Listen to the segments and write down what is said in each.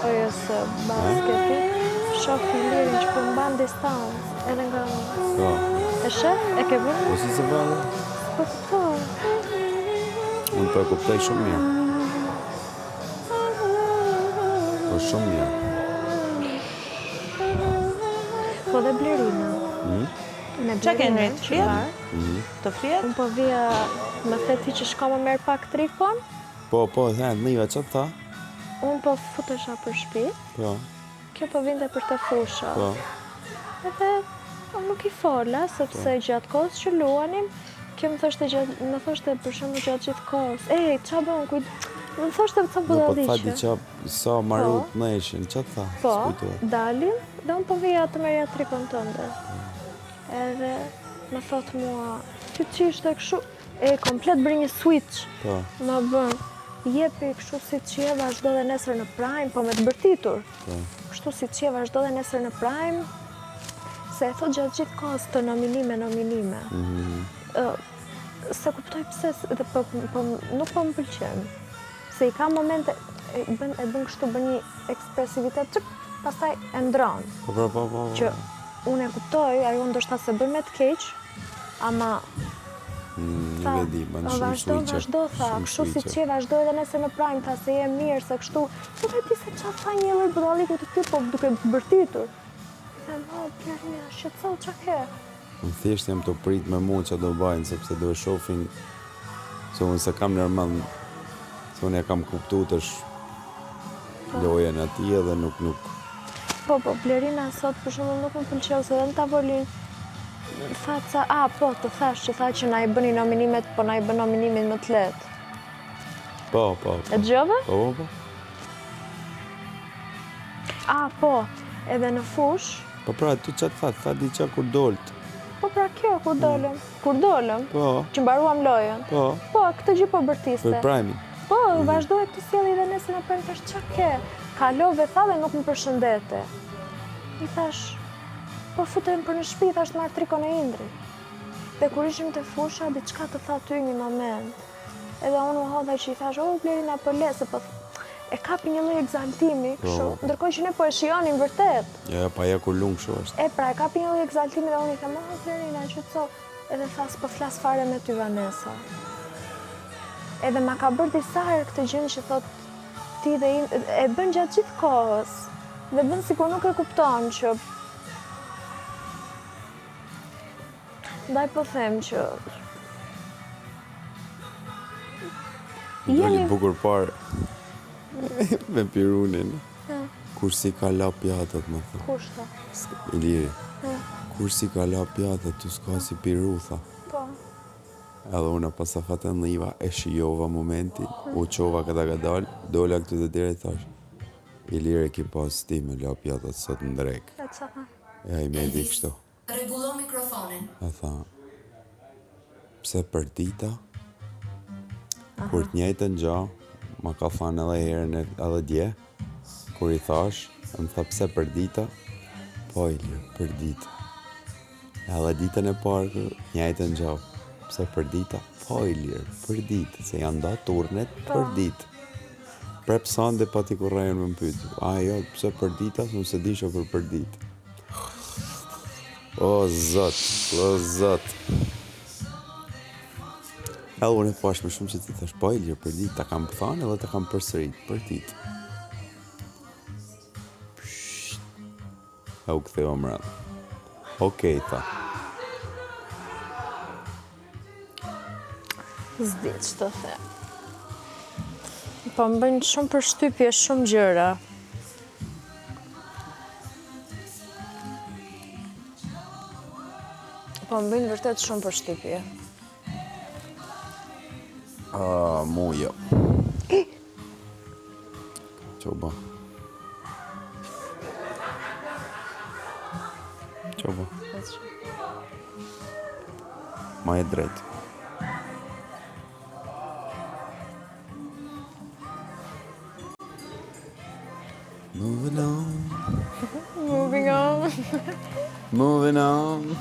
Lojës së basketit, shoh Ilirin që po mban distancë edhe nga Po. E sheh? E ke vënë? Po si se vënë? Po kuptoj. Unë po e kuptoj shumë mirë. Po shumë mirë. Po dhe Blerina. Hmm? Me Qa ke Blerinën, Ndrit? Të flihet? Mhm. Të flihet? Unë po vija, më the ti që shko më merr pak trikon. Po, po, the, niva, që të tha? Unë po futesha për shtëpi. Po. Kjo po vinte për te fusha. Po. Edhe unë nuk i fola, sepse Po. gjatë kohës që luanim, kjo më thoshte gjatë, më thoshte për shembull gjatë gjithë kohës, "Ej, ça bën, kujt?" Më thoshte ca Jo, po të tha budalliqe. diçka sa marut po. neshin, që të tha? Po, S'kujtohet. dalim dhe unë po vija të merja trikon tënde. Edhe më thot mua, ti që ishte kështu, e komplet bëri një switch. Po. Ma bën, jepi kështu si që je vazhdo dhe nesër në prime, po me të bërtitur. Po. Kështu si që je vazhdo dhe nesër në prime, se e thot gjatë gjithë kohës të nominime, nominime. Mm Ë, se kuptoj pse, dhe po, po, nuk po më pëlqen. Se i ka momente, e bën, e bën kështu, bën një ekspresivitet që pastaj e ndron. Po, po, po, po. po. Që unë e kuptoj, ajo ndoshta se bën me të keq, ama Mm, tha, nuk e di, bën "O, shumë vazhdo, switcher. vazhdo, tha, shumë kështu si switcher. që vazhdo edhe nesër në prime, tha se je mirë, se kështu, nuk e di se qa tha një lloj budalliku të ty, po duke bërtitur. I them, o, Blerina, shqetëso, qa ke? Unë thjesht jam të prit me mua që do bajnë, sepse do e shofin se unë se kam normal, se unë e kam kuptu tash lojën atij edhe nuk nuk Po, po, Blerina sot për shembull nuk më pëlqeu se edhe në tavolinë tha ca, a, po, të thash që tha që na i bëni nominimet, po na i bën nominimin më të lehtë. Po, po, po. E dëgjove? Po, po, po. A, po, edhe në fush, Po pra, ty që të tha, tha diçka kur dolt. po pra kjo, kur dolëm, kur dolëm, Po, që mbaruam lojën. po, Po, këtë gjë po bërtiste. për prime Po, vazhdoi këtë sjellje edhe nesër në prime, thash, qa ke? Kalove tha dhe nuk më përshëndete. I thash, po futem për në shtëpi, thash të marr trikon e Indrit. Dhe kur ishim te fusha, diçka të tha ty një moment. Edhe unë u hodha që i thash, o Blerina po le, se po e kapi një lloj ekzaltimi, kështu, Po. ndërkohë që ne po e shijonim vërtet. Ja, pa ja kur lung kështu është. E pra, e kapi një lloj ekzaltimi dhe unë i them, o Blerina, qetëso. Edhe tha, s'po flas fare me ty Vanessa. Edhe ma ka bërë disa herë këtë gjën që thot ti dhe im, e bën gjatë gjithë kohës. Dhe bën sikur nuk e kupton që Ndaj po them që Doli Jemi- bukur parë me Pirunin. Kur si ka la pjatat, më tha. kush tha? Iliri. Kur si ka la pjatat, tu s'ka si Piru, tha. Po. Edhe unë pas afat e niva, e shijova momentin, u qova këta ka dal, dola këtu të dera i thash. Ilir e ki pas ti me la pjatat sot në drek. E ça tha? E ai me di kështu. Rregullo mikrofonin. E tha, pse për dita, kur të njëjtën gjë, ma ka thanë edhe herën e- edhe dje, kur i thash, më tha pse për dita, po Ilir, për ditë. Edhe ditën e parë, kur njëjtën gjë, pse për dita, po Ilir, për ditë, se janë da turnet për ditë. Prep sande pati kurrajën më pyet. A jo, pse për dita, se unë se di që për për ditë. O zot, o zot. Edhe unë e pash më shumë që ti thash, po Ilir, për ditë, ta kam thënë edhe ta kam përsërit, për ditë. Psht. E u ktheva mbrapa. Okej, tha. S'di që të them. Po më bëjnë shumë përshtypje, shumë gjëra. Po më bëjnë vërtet shumë përshtypje. A, mu jo. Që u bë? Që u bë? Ma e drejt. Moving on. Moving on. Moving on.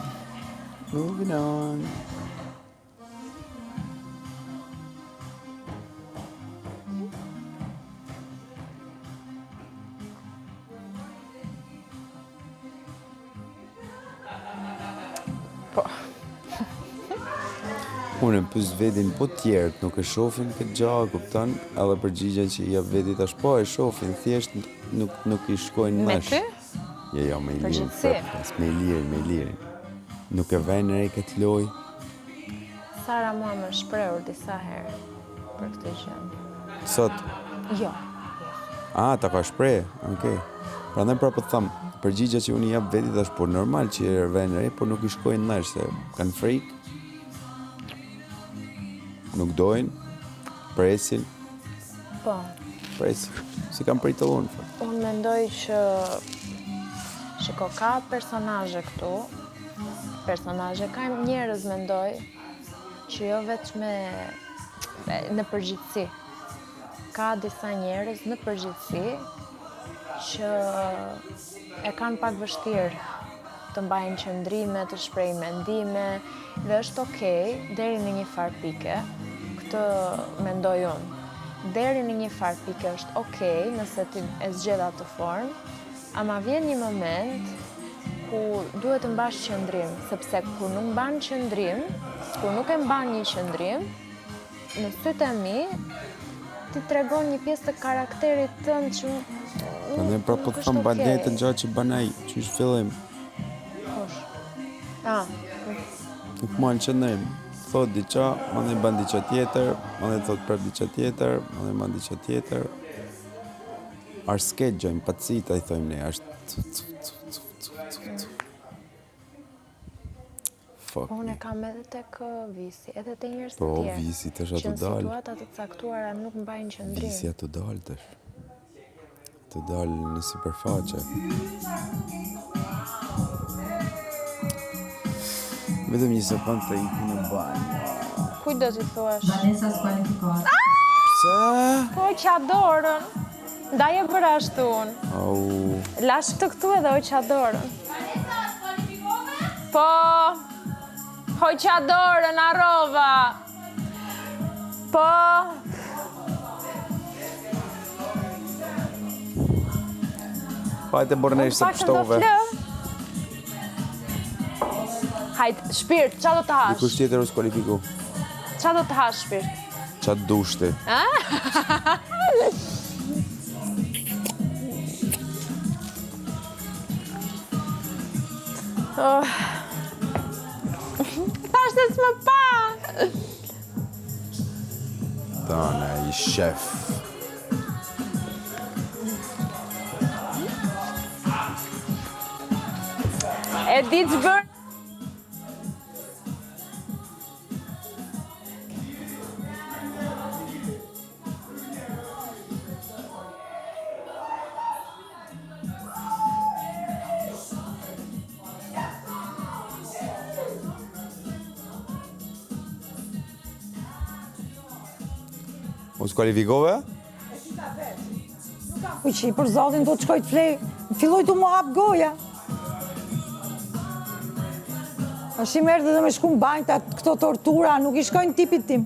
Moving on. Po. Unë e pys vetin, po tjerët nuk e shofin këtë gja, kupton? Edhe përgjigja që i jap vetit është po e shofin, thjesht nuk, nuk i shkojnë Me nesh. ty? Jo, jo, me Ilirin, Përgjithësi. prapë, me Ilirin, me Ilirin. Nuk e vejnë re këtë lojë. Sara mua më shprehur disa herë për këtë gjë. Sot, Jo. A, ta ka shpreh, okej. Prandaj prapë po të them, përgjigja që unë i jap vetit është po normal që e vënë re, por nuk i shkojnë nesh se kanë frikë. Nuk dojnë, presin, Po. presin. Si kam pritë unë, në fakt. Unë mendoj që shiko ka personazhe këtu, personazhe ka njerëz mendoj që jo veç me në përgjithësi. Ka disa njerëz në përgjithësi që e kanë pak vështirë të mbajnë qëndrime, të shprehin mendime dhe është okej deri në një farë pike. Këtë mendoj unë. Deri në një farë pike është okej nëse ti e zgjedh atë formë, ama vjen një moment ku duhet të mbash qëndrim, sepse kur nuk mban qëndrim, kur nuk e mban një qëndrim, në sytë e mi, ti tregon një pjesë të karakterit tënd që Prandaj prapë po nuk të është them ban okej. njëjtën gjë që bën ai, qysh fillim, Kush? Ah, nuk mban qëndrim. Thot diçka, mandej bën diçka tjetër, mandej thot prap diçka tjetër, mandej bën diçka tjetër. Është s'ke gjë, empatita i thojmë ne, është cu, cu, cu, cu, cu, cu, cu. Fuck po unë me. e kam edhe tek ë, Visi, edhe te njerëz të Po, tjerë. Visi tash Që ato në dal. situata të caktuara nuk mbajnë qëndrim. Visi ato dal tash. Të dal në sipërfaqe. Vetëm një sekond të iku në banjë. Kujt do t'i thuash? Vanessa skualifikohet. Pse? Po hoqa dorën. Ndaj e bëra ashtu unë. Au. Lash këtë këtu edhe hoqa dorën. Po. Hoqa dorën, harrova. Po. Hajde burrnesh se Pak do pështove. flë. Hajt, shpirt, qa do të hash? Dikush tjetër u skualifiku. Qa do të hash, shpirt? Qa të dush ti? Oh. Thash se s'më pa! Tana i shef. E di që bërë? U skualifikove? Uqi, për zotin, do të shkoj të flej. Filloi të më hap goja. Tash i merr dhe me shku në banjë, ta- këto tortura nuk i shkojnë tipit tim.